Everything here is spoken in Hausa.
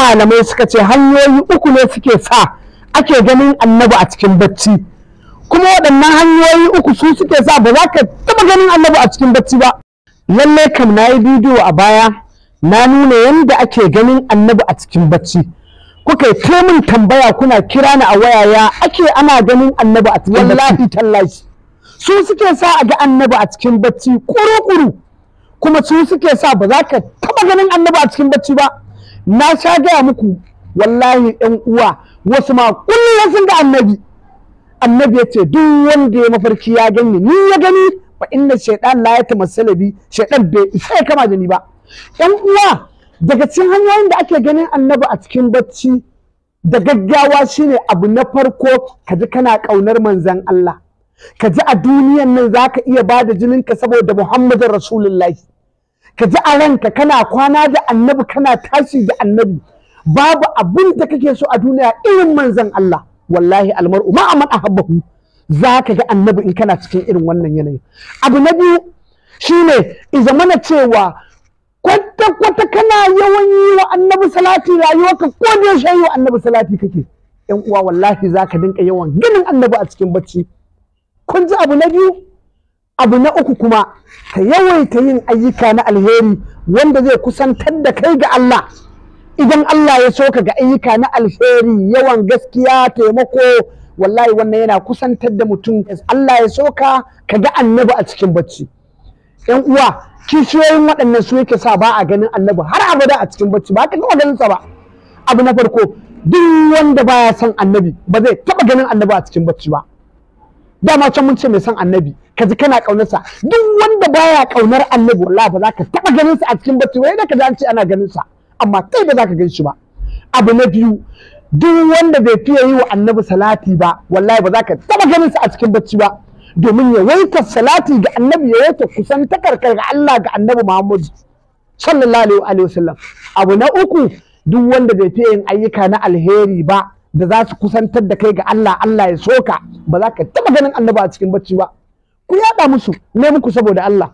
Malamai suka ce hanyoyi uku ne suke sa ake ganin annabi a cikin bacci, kuma waɗannan hanyoyi uku su suke sa ba za ka taɓa ganin annabi a cikin bacci ba. Lallai kam na yi bidiyo a baya na nuna yadda ake ganin annabi a cikin bacci. Kuka yi min tambaya, kuna kira ni a waya, ya ake ana ganin annabi a cikin bacci? Wallahi tallahi su suke sa a ga annabi a cikin bacci kuru-kuru, kuma su suke sa ba za ka taɓa ganin annabi a cikin bacci ba. Na sha gaya muku wallahi ɗan uwa, wasu ma kullum sun ga annabi. Annabi ya ce duk wanda ya mafarki ya gani ni ya gani, fa inna shaytan la yatamassala bi, shaytan bai isa ya kama da ni ba. Ɗan uwa, daga cikin hanyoyin da ake ganin annabi a cikin bacci da gaggawa shine abu na farko, ka ji kana ƙaunar manzon Allah, ka ji a duniyan nan za ka iya ba da jininka saboda Muhammadin Rasulullahi, ka ji a ranka kana kwana da annabi, kana tashi da annabi, babu abin da kake so a duniya irin manzon Allah. Wallahi almar'u ma man ahabbahu, za ka ga annabi in kana cikin irin wannan yanayi. Abu na biyu shine i zamana cewa kwata-kwata kana yawan yi wa annabi salati, rayuwarka ko da yaushe yi wa annabi salati kake. Yan uwa, wallahi za ka dinka yawan ganin annabi a cikin bacci. Kun ji abu na biyu. Abu na uku kuma, ka yawaita yin ayyuka na alheri wanda zai kusantar da kai ga Allah. Idan Allah ya so ka ga ayyuka na alheri, yawan gaskiya, taimako, wallahi wannan yana kusantar da mutum Allah ya so ka ka ga annabi a cikin bacci. Yan uwa, kishiyoyin waɗannan su yake sa ba a ganin annabi har abada a cikin bacci, ba ka taɓa ganin sa ba. Abu na farko, duk wanda baya son annabi ba zai taɓa ganin annabi a cikin bacci ba. Dama can mun ce mai son annabi ka ji kana ƙaunarsa. Duk wanda baya ƙaunar annabi, wallahi ba za ka taɓa ganin sa a cikin bacci ba. Yadda ka ji an ce ana ganin sa, amma kai ba za ka gan shi ba. Abu na biyu, duk wanda bai fiye yi wa annabi salati ba, wallahi ba za ka taɓa ganin sa a cikin bacci ba. Domin yawaita salati ga annabi, yawaita kusantakar ga Allah, ga annabi Muhammad sallallahu alaihi wasallam. Abu na uku, duk wanda bai fiye yin ayyuka na alheri ba da za su kusantar da kai ga Allah, Allah ya soka, ba za ka taɓa ganin annabi a cikin bacci ba. Ku yaɗa musu ne muku saboda Allah.